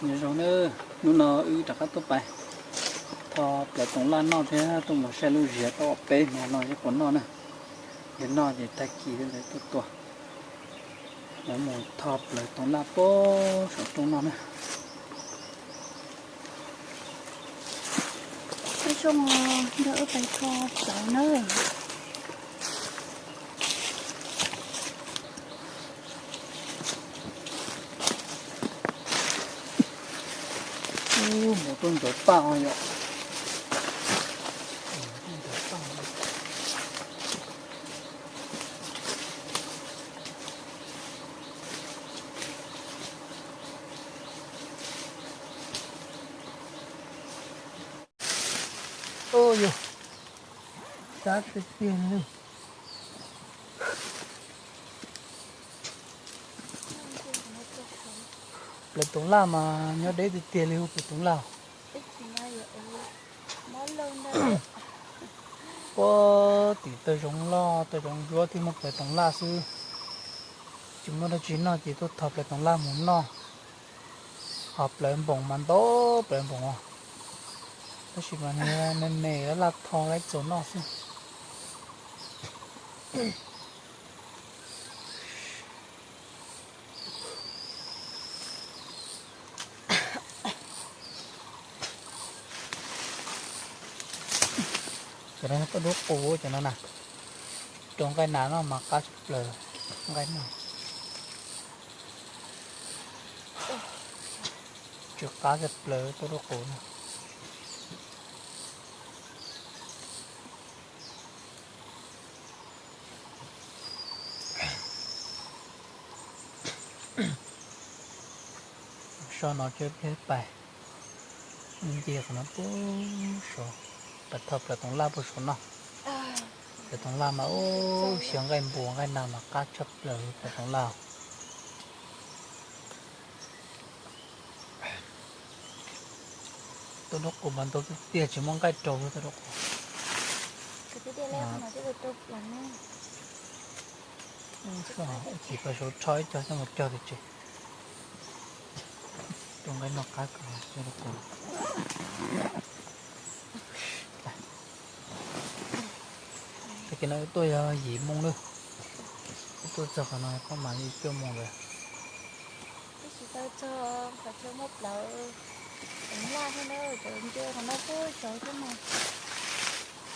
Nyob zoo nawb, hnub no wb rov qab tuaj pais tho plawv toov laj noj thiab tuaj mus saib lub ziav tau ob peb hmo no yog puas noj na. Yog noj ces tag kis thiaj li tuaj tua. Yuav mus tho plawv toov laj puag saum roob noj na. Peb zoo nrog wb pais tho plawv na. Mus tuaj ntxuav paj os yom. Ub yus, sab tiag tiag li. Plawv toov laj mas nyob deb tiag tiag li hu plawv toov laj. Puag tim taw zoov loj taw zoov ntsuab thiaj muaj plawv toov laj xwb. Tsis muaj dab tsi noj ces tuaj tho plawv toov laj mus noj. Ho plawv npoos mas ntau plawv npoos os. Tab sis mas me me laj tho laib txaus noj xwb. Cov no tuaj dub qus cov no na. Rau nqaij nas noj mas qab tshaj plaws nqaij no. Tsw qab tshaj plaws tuaj dub qus no. So no tsis pais, nce qhov no puag saud, pais tho plawv toov laj puag saud no. Plawv toov laj mas ub, xyov nqaij npua nqaij nas mas qab tshaj plaws plawv toov laj. Tuaj dub qus mas ntau tiag tiag tsis muaj nqaij rau tuaj dub qus. Ib chim pais saud rho ib co coj mus cog tim tsev. Rau nqaij noj qab kawg tuaj dub qus. Tag kis no wb tuaj yog yim moo lawm, wb tuaj txog qhov no pab mas li cuaj moo lawm. Twb tsis tau txog qhov chaw muaj plawv toov laj thiab na, cov nce qhov no puag saud thiab mas,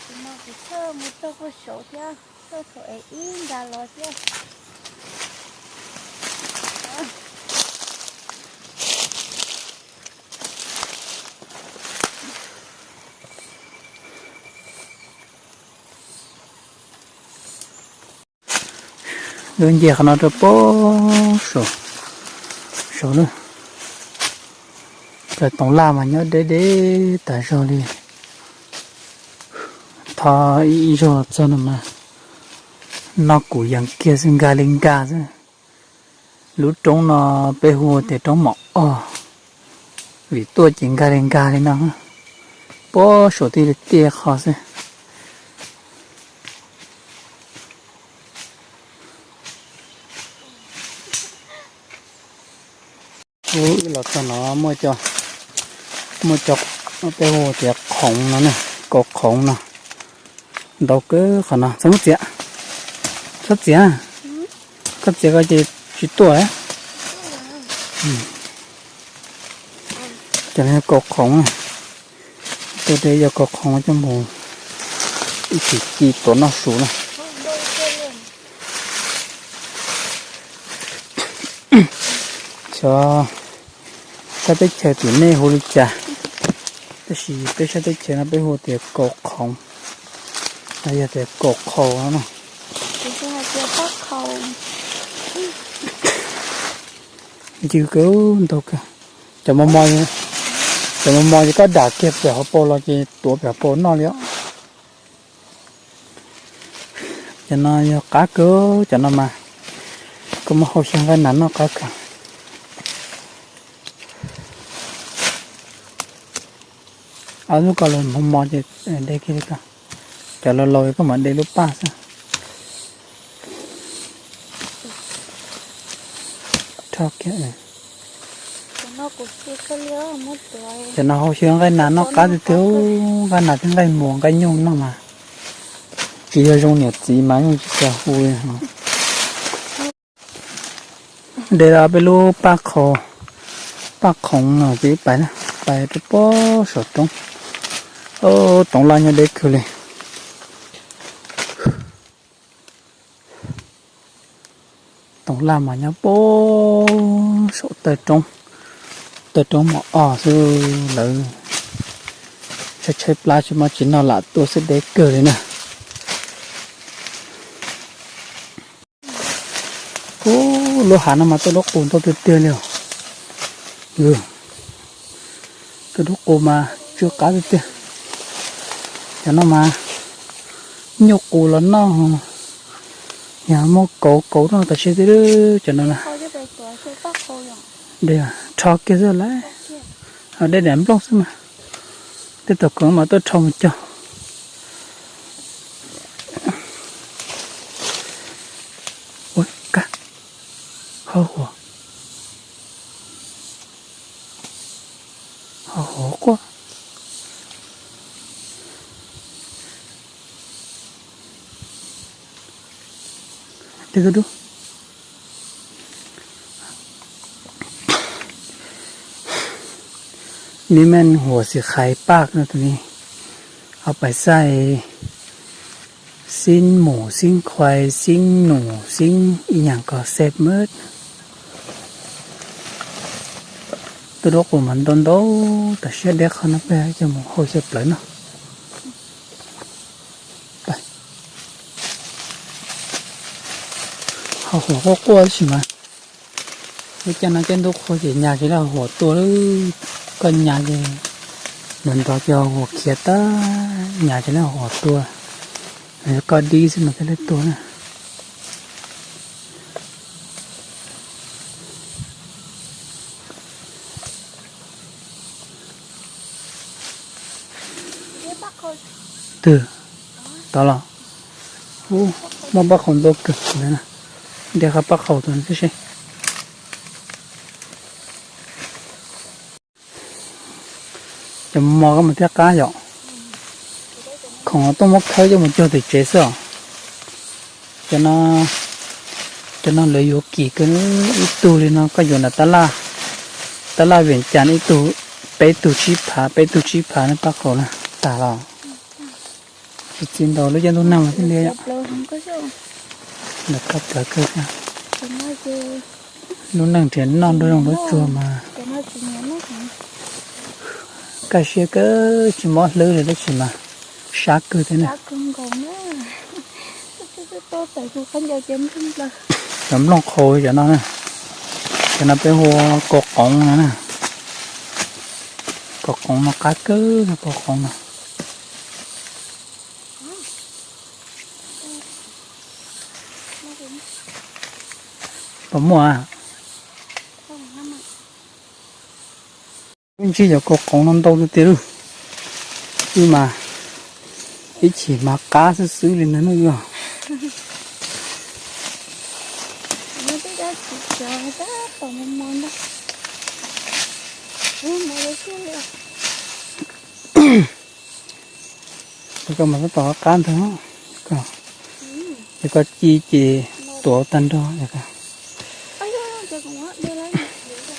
tsis mas kuv txhawj mus txog puag saud thiab, txhawj thaum es ib nra los thiab. Lub nce qhov no rau puag saud, saud na. Plawv toov laj mas nyob deb deb tas zog li. Tho ib zaug los txog no mas noj kuv yees kiag xwb, nkag li nkag xwb. Lub roob no peb hu tias roob mom os, vim tuaj ces nkag li nkag li no, puag saum tij li tiaj qho xwb. Ub, los txog no muaj cov, muaj cov peb hu tias khoov no na, kaus khoov no, ntau kawg qhov no. Txhob muab txiav, txhob txiav, koj txiav ko ces tsis tuaj. Cov no yog kaus khoov, tuaj deb yog kaus khoov coj mus ib chim ci tuav noj su na. Xyov sab teb chaws tim nej hu li cas, tab sis peb sab teb chaws no peb hu tias kaus khoov, los yog tias kaus qhaus no na. Ncw kawg, ntau kawg. Cov mos mos, cov mos mos ces koj dam kiag pem hauv paus los ces tuav pem hauv paus noj li os. Cov no yog qab kawg, cov no mas koj muab hau xyaw nqaij nas noj qab kawg. Ob hnub ko los mos mos ces de kiag li ko. Cov laus laus koj mam de lub paj xwb. Rho kiag. Cov no hau xyaw nqaij nas noj qab tiag tiag, nqaij nas thiab nqaij muas nqaij nyuj noj mas tsis yog zoo niam txiv mas yeej tsis xav hu li. De peb lub paj qhoo, paj qhoov no ces pais, pais rau pem saum roob. Toov laj nyob deb kawg li. Toov laj mas nyob pem saum taw roob, taw roob mos os xwb, lawv tshaib tshaib plab tsis muaj tsis noj lam tuaj xwb, deb kawg li na. Ub, lub hav no mas tuaj dub qus ntau tiag tiag li os. Tuaj dub qus mas tsw qab tiag tiag. Cov no mas nyuj qus los noj, yog muaj kauv kauv noj tas siab tiag cov no na. Rho kiag xwb lawm, dej daim nplooj xwb mas. Tej thaum kawg mas tuaj rho mus cog. Ua kab, ho huam, ho huam quaj. Dej dub dub. Nws mas huam xim khais paj no tus ni, ho pais xaij xib mus xib khuais xib nus xib ib nyam kos xeb mab. Tuaj dub qus mas ntau ntau, tam sim deb qhov no peb coj mus hau xyaw plawv noj. Ho huam quaj quaj tab sis mas lub caij no caij ntuj qhua ces nyas tsis tau huam tua lawm. Koj nyas ces nrov nrov ces huam khiav tag, nyas tsis tau huam tua, koj dib xwb mas thiaj li tua na. Twg? Tod los? Ub, muaj paj qhaus ntau kawg ntawd na. De qhov paj qhaus tus no tib si. Cov mos koj mus thiab qab yom. Khoom tuaj muab khawb coj mus cog tim tsev xwb os. Cov no, cov no lawv yuav kim kawg, ib tug li no koj yuav nram tab laj, tab laj Vias Cas ib tug peb tug tsib phav, peb tug tsib phav ne, paj qhaus na. Tag los? Tsis txi ntau, lub caij ntuj nag mas thiaj li. Ntawm koj plawv kawg thiab. Lub neej nrhiav noj nruab zoov nruab tsuag mas kaj siab kawg, tsis mob hlwb li tab sis mas sab kawg thiab na. Cov nplooj qhau cov no na, cov no peb hu ua kaus qoov no na. Kaus qoov no qab kawg, kaus qoov no. Puas muaj? Wb ntsib cov kaus qoov no ntau tiag tiag lauj. Wb mas ib chim mas qab xwb xwb li ntag nawb. Koj mas tab tom qab ntag. Ces koj ci ces tuav tag nrho.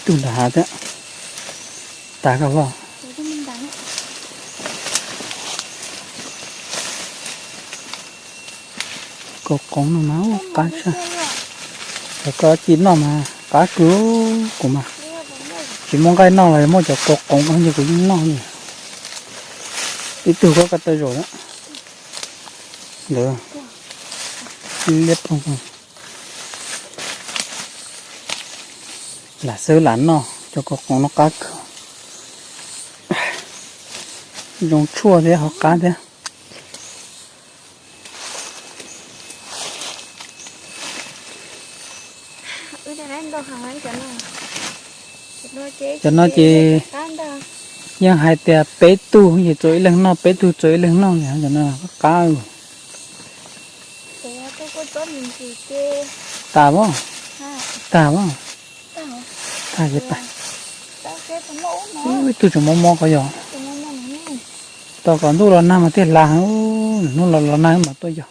Tug nram hav thiab. Tas koj voj. Kaus qoov no mas qab tshaj. Cov koj ci noj mas qab kawg, kuv mas tsis muaj nqaij noj los muaj cov kaus qoov no ces kuv yeej noj li. Ib tug koj ko taw zaum lawm. Ntawd liab ploog. Lam xwb lam noj, cov kaus qoov no qab kawg. Zoo tshuaj thiab ho qab thiab. Cov no ces yeej hais tias peb tug ces txua ib leeg noj, peb tug txua ib leeg noj li cov no qab. Tas voj, tas voj, tas ces pais. Ib tug tseem mob mob ko yog. Tos kom ntuj los nag mas thiaj hla, hnub los los nag mas tuaj yog.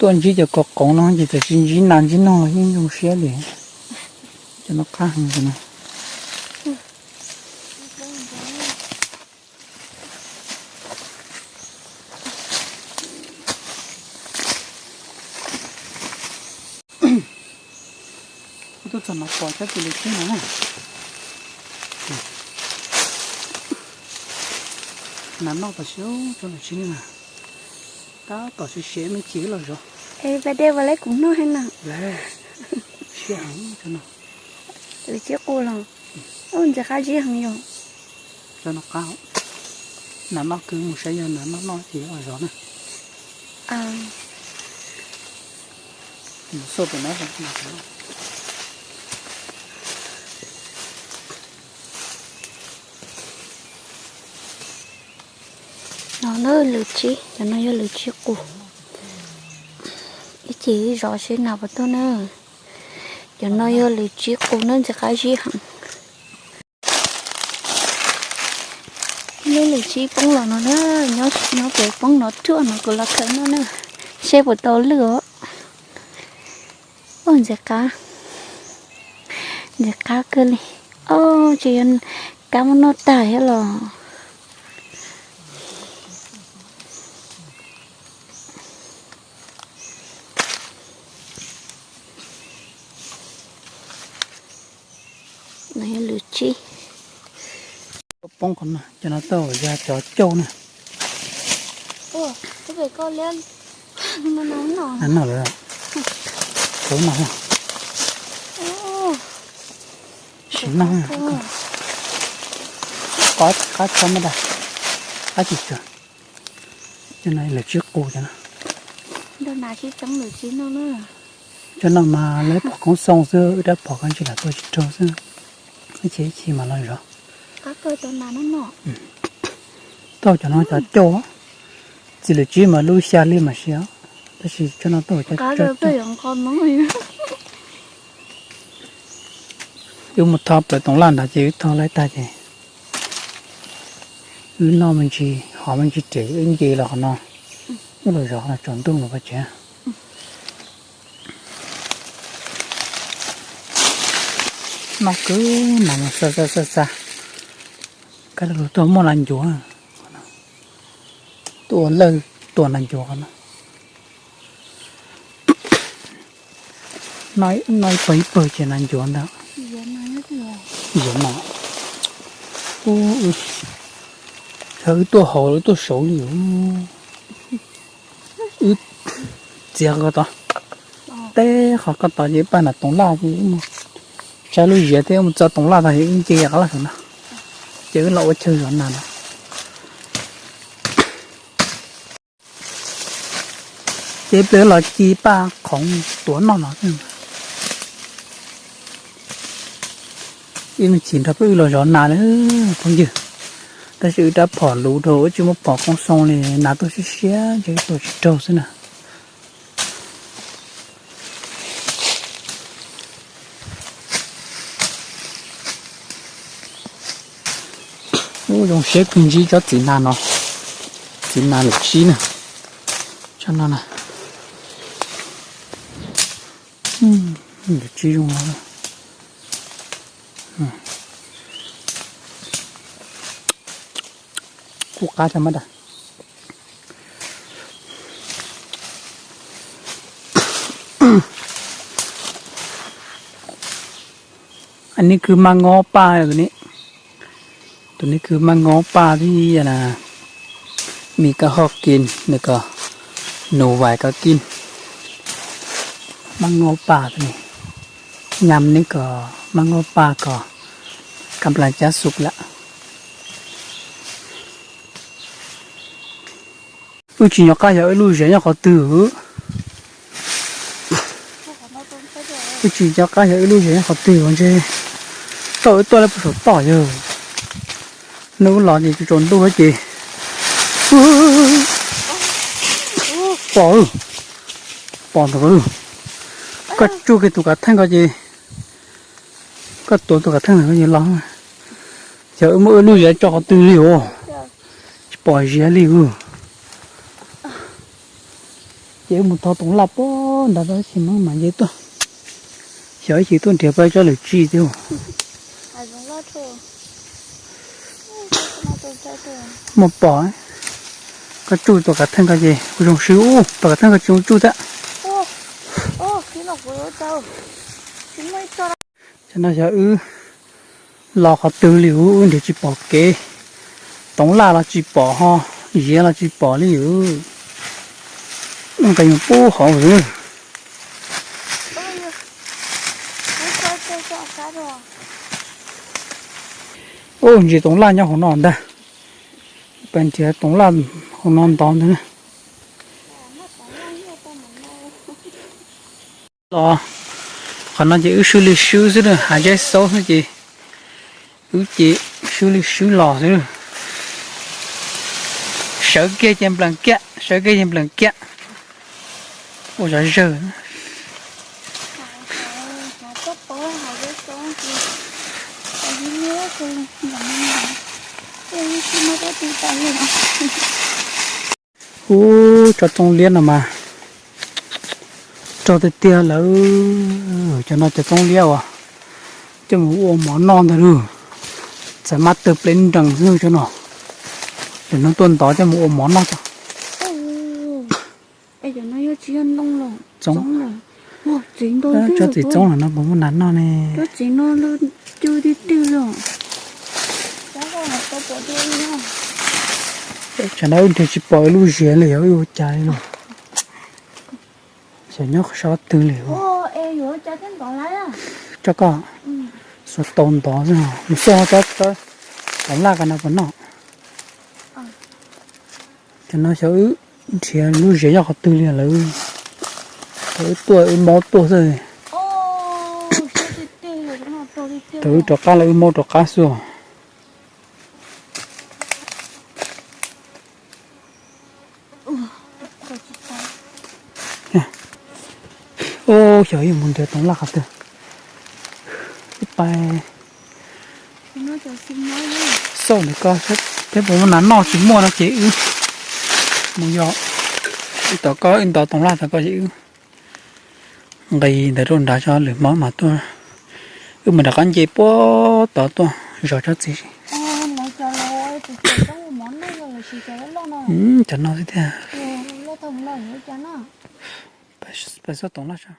Tuaj ntsib cov kaus qoov no ces txawm tsis ntsib nas ntsib noog los yeej zoo siab li. Cov no qab heev no. Kuv tuaj txog no pom cov tis lus tib no na. Nas noj tam sim cov lus tib na. Tab tom siav siav me ntsis los zov. Es pas dej ua lawv kuv noj heev no. Siab heev cov no. Lwm tsib qus los. Ub, ntxim qab zib heev yom. Cov no qab. Nas noj kwv mus saib yog nas noj noj ces los zov na. Mus xauj pem no. No na lwm tsib, cov no yog lwm tsib qus. Ib chim zov seb nas puas tuaj na. Cov no yog lwm tsib qus na, ntxim qab zib heev. Lub lwm tsib poob los no na, nyob pem poob no ruaj no kuv los khaws noj na, seb puas tau lwj os. Ub, ntxim qab, ntxim qab kawg li. Ub, tsis yog kab muab noj tag thiab los. No yog lwm tsib. Poob qhov no, cov no tau yog cov cauj na. Noj lawm, kuv noj. Sim noj, qab txhob muab dag, qab tsis tsuag. Cov no lwm tsib qus cov no. Cov no mas lawv pom koob xoo xwb, wb rab phom ko ntsis lam tuaj tsis raug xwb. Ib chim ib chim mas los zov. Tau cov no cov cauj, txiv lwm tsib mas lub xya liaj mas siav, tab sis cov no tau cov cauj. Wb mus tho plaws toov laj ntag ces wb tho laib tag ces wb noj me ntsis, hov me ntsis riam wb nce los qhov no, wb los zov qhov no tsaus ntuj los pab tsev. Noj kwv nas mas xa xa xa xa. Kab lug tuaj muaj nas ncuav, tuaj ua lawj tua nas ncuav qhov no. Noj ib pawg ib pawg ces nas ncuav ntag. Ziav no, yog wb tuaj haus wb tuaj saud li. Wb txiav ko tod, teb qhov ko tod ces paj nram toov laj ces wb mus saib lub ziav thiab mus txog toov laj tod ces wb nce qhov laj saum no, ces wb los ua chaw zov nas no. Ces ib pliag los ci paj khoov tuav noj no. Ib me chim nrog peb wb los zov nas lawm phooj ywg, tab sis wb rab phom luv dhau wb tsis muaj phom koob xoo li, nas tuaj siab siab ntshe wb tua tsis raug xwb na. Ub, zoo siab kawg ntsib tsob txiv nas no, txiv nas lwm tsib na, tsob no na, lwm tsib zoo no. Kuj qab tag mas dag. Anv ni kws maj ngob paj tus ni, tus ni kws maj ngob paj thiab mis kab hoj kis, nws kom nus vais koj kis. Maj ngob paj tus ni, nyam ni kom maj ngob paj kom kab nplas cab xub lawm. Wb tsis nco qab xyov wb lub zem nyob qhov twg. Wb tsis nco qab xyov wb lub zem nyob qhov twg ntshe tau wb tuaj lawm puag saum toj yog. Hnub wb los ces tsaus ntuj ces wb Pom, pom ntawm ko. Koj tsuj kiag tus kav theej ko ces, koj tuav tus kav theej ntawm ko ces los. Xyov wb muab wb lub ziav tso qhov twg li os. Tsis pom ziav li os. Ces wb mus thov toov laj puag nrad tab sis mas mam nce tuaj. Xyov ib chim tuaj nrhiav pab tsob lwm tsi thiab. Muaj pom, koj tsuj tus kav theej ko ces kuv zoo swb ub, tus kav theej ko tsis zoo tsuj thiab. Cov no xyov wb los qhov twg li ub, wb nrhiav tsis pom kev. Toov laj los tsis pom ho, ziav los tsis pom li ub. Nqis mus pub hauv xwb. Ub, ntsis toov laj nyob hauv no ntag. Peb nrhiav toov laj hauv no ntov ntag. Los, qhov no ces wb swb li swb xwb na, hav zeb xaub xwb ces wb ces swb li swb los xwb. Sawv kiag ces nplees kiag, sawv kiag ces nplees kiag. Ua zov zawg. Ub, tsob txoov liab no mas rog tiag tiag lawm. Cov no cov txoov liab uas coj mus ua mov noj ntag lauj. Txawm mab tawg pleb nrees xwb cov no. Cov no tuaj ntov coj mus ua mov noj tso. Tsob txiv txoob no puas muaj nas noj ne? Tsam no wb nrhiav tsis pom ib lub ziav li, yog wb ua cas li los. Xyov nyob qhov twg li. Tso koj xuas tau ntov xwb, mus xauj tsob toov laj ko no puas noj. Cov no xyov wb nrhiav lub ziav nyob qhov twg li lawm. Wb tuaj wb maub tuaj xwb. Thaum wb rov qab lawm wb maub rov qab xwb os. Ub, xyov yuav mus nrhiav toov laj qhov twg. Wb pais xauj ntawm ko thiab puas muaj nas noj, tsis muaj no ces wb mus yos. Wb tom ko, wb ntov toov laj tom ko ces wb nqis ntawd rau nrad tso, lwm hmo mam tuaj. Wb mus rov qab nce puag tod tuaj zov tsob txiv. Cov no xwb thiab. Pais xauj toov laj tso.